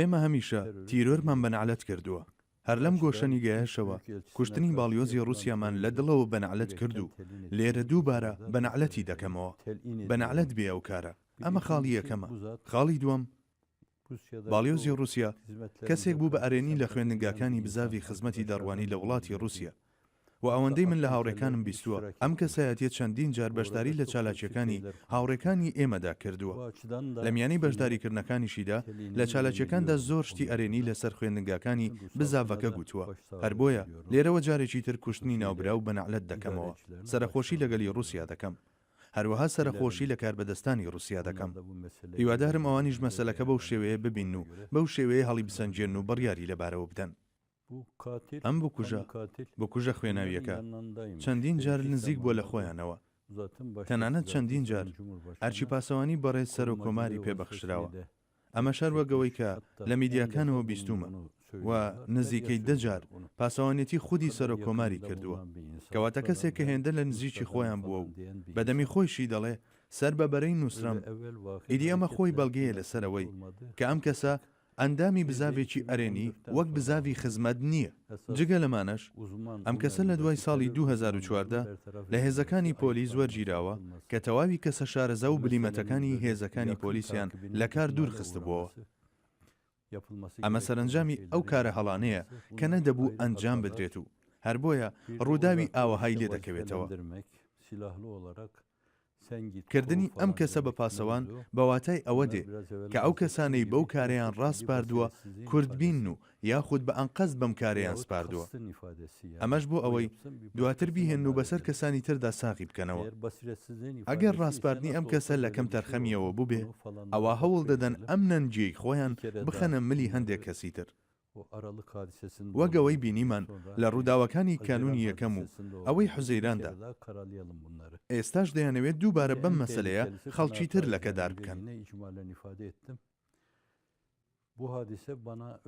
ئێمە هەمیشە تیرۆرمان بە نەعلەت کردووە. هەر لەم گۆشەنیگایەشەوە کوشتنی باڵیۆزی ڕووسیامان لە دڵەوە بە نەعلەت کرد و لێرە دووبارە بە نەعلەتی دەکەمەوە. بە نەعلەت بێ ئەو کارە. ئەمە خاڵی یەکەمە. خاڵی دووەم، باڵیۆزی ڕووسیا کەسێک بوو بە ئەرێنی لە خوێندنگاکانی بزاڤی خزمەتی دەڕوانی لە وڵاتی ڕووسیا و ئەوەندەی من لە هاوڕێکانم بیستووە ئەم کەسایەتیە چەندین جار بەشداری لە چالاکیەکانی هاوڕێکانی ئێمەدا کردووە. لە میانەی بەشداریکردنەکانیشیدا لە چالاکیەکاندا زۆر شتی ئەرێنی لەسەر خوێندنگاکانی بزاڤەکە گوتووە. هەر بۆیە لێرەوە جارێکی تر کوشتنی ناوبراو بە نەعلەت دەکەمەوە. سەرەخۆشی لە گەلی ڕووسیا دەکەم. هەروەها سەرەخۆشی لە کاربەدەستانی ڕووسیا دەکەم. هیوادارم ئەوانیش مەسەلەکە بەو شێوەیە ببینن و بەو شێوەیە هەڵیبسەنگێنن و بڕیاری لەبارەوە بدەن. ئەم بکوژە، بکوژە خوێناوییەکە، چەندین جار نزیک بووە لە خۆیانەوە. تەنانەت چەندین جار ئەرکی پاسەوانی بەڕێز سەرۆک کۆماری پێ بەخشراوە. ئەمەش هەر وەک ئەوەی کە لە میدیاکانەوە بیستوومە و نزیکەی دە جار پاسەوانێتی خودی سەرۆک کۆماری کردووە. کەواتە کەسێک کە هێندە لە نزیکی خۆیان بووە و بە دەمی خۆیشی دەڵێ سەر بە بەرەی نوسرەم، ئیدی ئەمە خۆی بەڵگەیە لەسەر ئەوەی کە ئەم کەسە ئەندامی بزاڤێکی ئەرێنی وەک بزاڤی خزمەت نییە. جگە لەمانەش ئەم کەسە لە دوای ساڵی 2014 لە هێزەکانی پۆلیس وەرگیراوە کە تەواوی کەسە شارەزا و بلیمەتەکانی هێزەکانی پۆلیسیان لە کار دوور خستبووەوە. ئەمە سەرەنجامی ئەو کارە هەڵانەیە کە نەدەبوو ئەنجام بدرێت و هەر بۆیە ڕووداوی ئاوەهای لێ دەکەوێتەوە. کردنی ئەم کەسە بە پاسەوان بە واتای ئەوە دێ کە ئەو کەسانەی بەو کارەیان ڕاسپاردووە کوردبینن و یاخود بە ئەنقەست بەم کارەیان سپاردووە. ئەمەش بۆ ئەوەی دواتر بیهێنن و بەسەر کەسانی تردا ساغی بکەنەوە. ئەگەر ڕاسپاردنی ئەم کەسە لە کەمتەرخەمییەوە بووبێ، ئەوا هەوڵ دەدەن ئەم نەنگییەی خۆیان بخەنە ملی هەندێک کەسی تر. وەک ئەوەی بینیمان لە ڕووداوەکانی کانوونی یەکەم و ئەوەی حوزەیراندا، ئێستاش دەیانەوێت دووبارە بەم مەسەلەیە خەڵکی تر لەکەدار بکەن.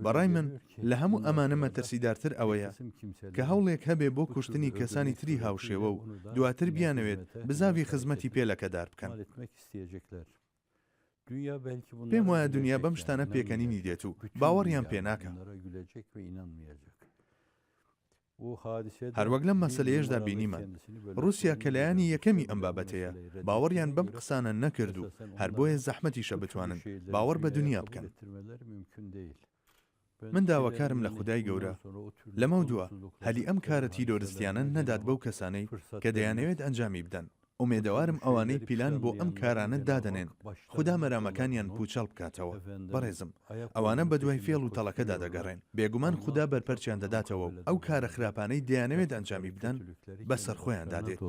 بەڕای من لە هەموو ئەمانە مەترسیدارتر ئەوەیە کە هەوڵێک هەبێ بۆ کوشتنی کەسانی تری هاوشێوە و دواتر بیانەوێت بزاڤی خزمەتی پێ لەکەدار بکەن. پێم وایە دونیا بەم شتانە پێکەنینی دێت و باوەڕیان پێ ناکا. هەروەک لەم مەسەلەیەشدا بینیمان، ڕووسیا کە لایەنی یەکەمی ئەم بابەتەیە، باوەڕیان بەم قسانە نەکرد و هەر بۆیە زەحمەتیشە بتوانن باوەڕ بە دونیا بکەن. من داواکارم لە خودای گەورە لەمەودوا هەلی ئەم کارە تیرۆرستیانە نەدات بەو کەسانەی کە دەیانەوێت ئەنجامی بدەن، ئومێدەوارم ئەوانەی پیلان بۆ ئەم کارانە دادەنێن خودا مەرامەکانیان پوچەڵ بکاتەوە، بەڕێزم ئەوانە بەدوای فێڵ و تەڵەکەدا دەگەڕێن، بێگومان خودا بەرپەرچیان دەداتەوە و ئەو کارە خراپانەی دەیانەوێت ئەنجامی بدەن بەسەر خۆیاندا دێت.